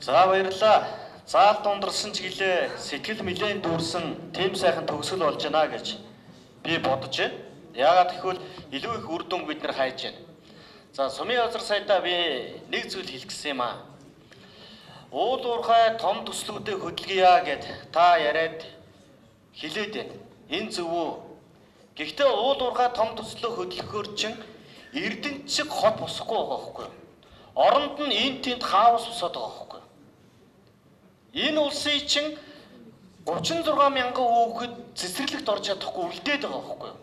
За баярлалаа. Заал дундарсан ч гэлээ сэтгэл нэлээд дүүрсэн тийм сайхан төгсгөл болж байна гэж би бодож байна. Яагаад гэвэл илүү их үр дүн бид нар хайж байна. За сумын газар сайдаа би нэг зүйл хэлэх гэсэн юм аа. Уул уурхай том төслүүдээ хөдөлгөе гэд та яриад хэлээд байна. Энэ зөв үү? Гэхдээ уул уурхай том төслөө хөдөлгөхөөр чинь Эрдэнэт шиг хот босохгүй байгаа байхгүй юу? Оронд нь энэ тэнд хаос босоод байгаа байхгүй юу? Энэ улсын чинь 36 мянган хүүхэд цэцэрлэгт орж чадахгүй үлдээд байгаа байхгүй юу?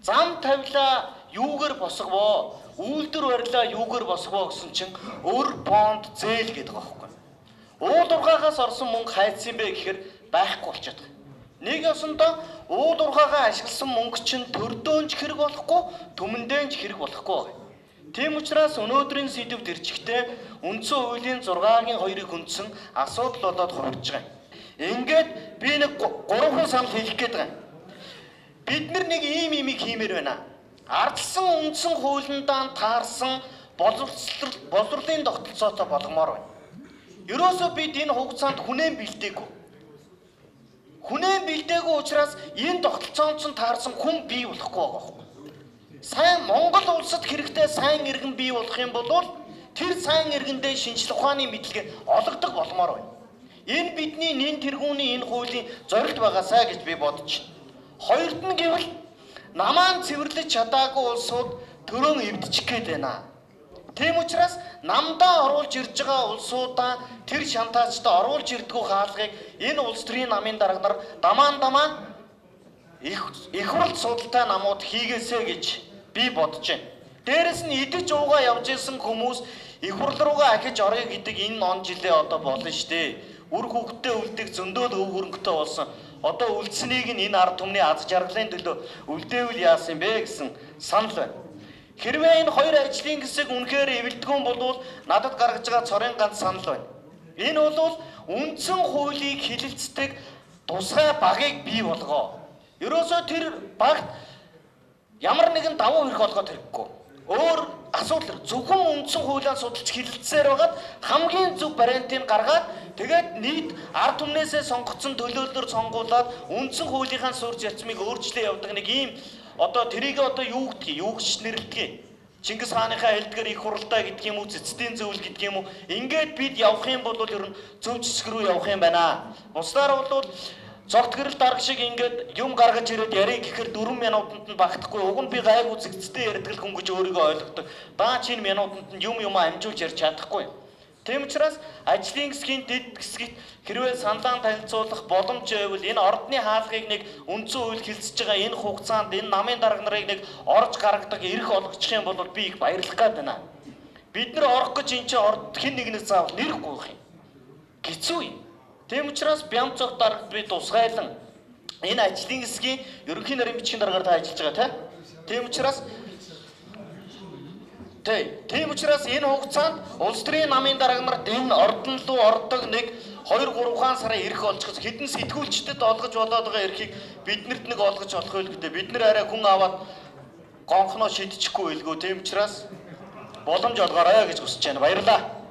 Зам тавилаа юугаар босговоо? Үйлдвэр барилаа юугаар босговоо гэсэн чинь өр бонд зээл гэдэг байгаа байхгүй юу? Уул уурхаагаас орсон мөнгө хайцсан бэ гэхээр байхгүй болчиход байгаа. Нэг ёсондоо уул уурхаагаа ашигласан мөнгө чинь төрдөөнч хэрэг болохгүй, түмэндээ ч хэрэг болохгүй байна. Тийм учраас өнөөдрийн сэдэв дэрчгтээ үндсэн хуулийн 6-гийн 2-ыг хүндсэн асуудал болоод хувирж байгаа юм. Ингээд би нэг гурван санал хэлэх гээд байгаа юм. Бид нар нэг ийм имийг хиймээр байна. Ардсан үндсэн хуулиндаа таарсан боловсролын тогтолцоотой болгомоор байна. Ерөөсөө бид энэ хугацаанд хүнээ бэлдээгүй. Хүнээ бэлдээгүй учраас энэ тогтолцоонд ч таарсан хүн бий болохгүй байгаа байхгүй. Сайн Монгол улсад хэрэгтэй сайн иргэн бий болох юм бол тэр сайн иргэндээ шинжлэх ухааны мэдлэгээ олгодог болмоор байна. Энэ бидний нэн тэргүүний энэ хуулийн зорилт байгаасай гэж би бодож байна. Хоёрт нь гэвэл намаан цэвэрлэж чадаагүй улсууд төрөн эвдчих гээд байна. Тийм учраас намдаа оруулж ирж байгаа улсуудаа тэр шантаачтай оруулж ирдгүү хаалгыг энэ улс төрийн намын дарга нар дамаан дамаа их хурал судалтай намууд хийгээсэй гэж би бодож байна. Дээрэс нь идэж уугаа явж исэн хүмүүс их хурл руугаа ахиж орё гэдэг энэ он жилээ одоо болно шүү дээ. Үр хүүхдтэй үлдэх зөндөөл өв хөрөнгөтэй болсон. Одоо үлдсэнийг нь энэ ард түмний аз жаргалын төлөө үлдээвэл яасан бэ гэсэн санал байна. Хэрвээ энэ хоёр ажлын хэсэг үнэхээр эвэлдгүүн болвол надад гаргаж байгаа цорын ганц санал байна. Энэ бол үндсэн хуулийг хилэлцдэг тусгай багийг бий болгоо. Ерөөсөө тэр багт ямар нэгэн давуу хэрэг олгоод хэрэггүй. Өөр асуудал зөвхөн үндсэн хуулиа судалж хилэлцсээр байгаад хамгийн зөв вариантыг гаргаад тэгээд нийт ард түмнээсээ сонгогдсон төлөөллөөр сонгуулад үндсэн хуулийнхаа суурь зарчмыг өөрчлөө явдаг нэг ийм одоо тэрийг одоо юу гэдгийг юу гэж нэрлэдэг. Чингис хааныхаа хэлдгээр их хуралдаа гэдэг юм уу, цэцдийн зөвл гэдэг юм уу? Ингээд бид явах юм бол ер нь зөв зэсэг рүү явах юм байна. Бусдаар бол цогт гэрэл дарга шиг ингээд юм гаргаж ирээд яриг гэхээр 4 минутанд нь багтахгүй. Уг нь би гайгүй зэгцтэй ярьдаг хүн гэж өөрийгөө ойлгодог. Даа чинь минутанд нь юм юм амжуулж ярьж чадахгүй. Тийм учраас ажлын хэсгийн дэд хэсэгт хэрвээ саналаа танилцуулах боломж байвал энэ ордны хаалгыг нэг үндсэн хууль хилцэж байгаа энэ хугацаанд энэ намын дарга нарыг нэг орж гаргадаг эрх олгочих юм бол би их баярлах гээд байна. Бид нар орох гэж энэ чинь орд хэн нэгнээс заавал нэр гуйх юм. Хэцүү юм. Тийм учраас Бямцог даргад би тусгайлан энэ ажлын хэсгийн ерөнхий нарийн бичгийн даргаар та ажиллаж байгаа тийм учраас тийм учраас энэ хугацаанд улс төрийн намын дарга нарт энэ ордон руу ордог нэг 2 3 сарын эрх олж хэдэн сэтгүүлчдэд олгож болоод байгаа эрхийг биднэрт нэг олгож болох үйл гэдэг. Бид нар арай хүн аваад гонхноо шидчихгүй байлгүй. Тийм учраас боломж олгоорой гэж хүсэж байна. Баярлалаа.